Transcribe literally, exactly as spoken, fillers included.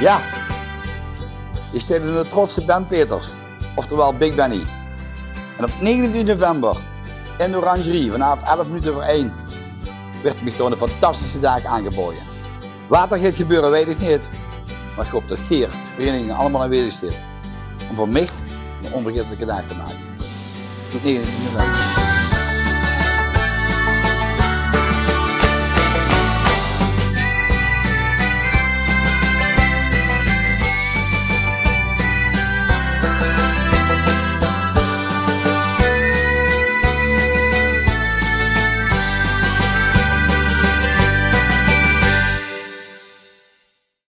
Jao, ich steit in de trotse Ben Peters, oftewel Big Benny. En op negentien november in de Oranjerie vanaaf elf minute euver ein wuuert mich toch 'ne fantastische daag aangebaoje. Waat d'r geit gebeure, weit ich neet. Mer ich haop det geer, de vereiniging, allemaol aanwezig zeet óm veur mich 'ne ónvergaetelike daag te make. Tot negentien november.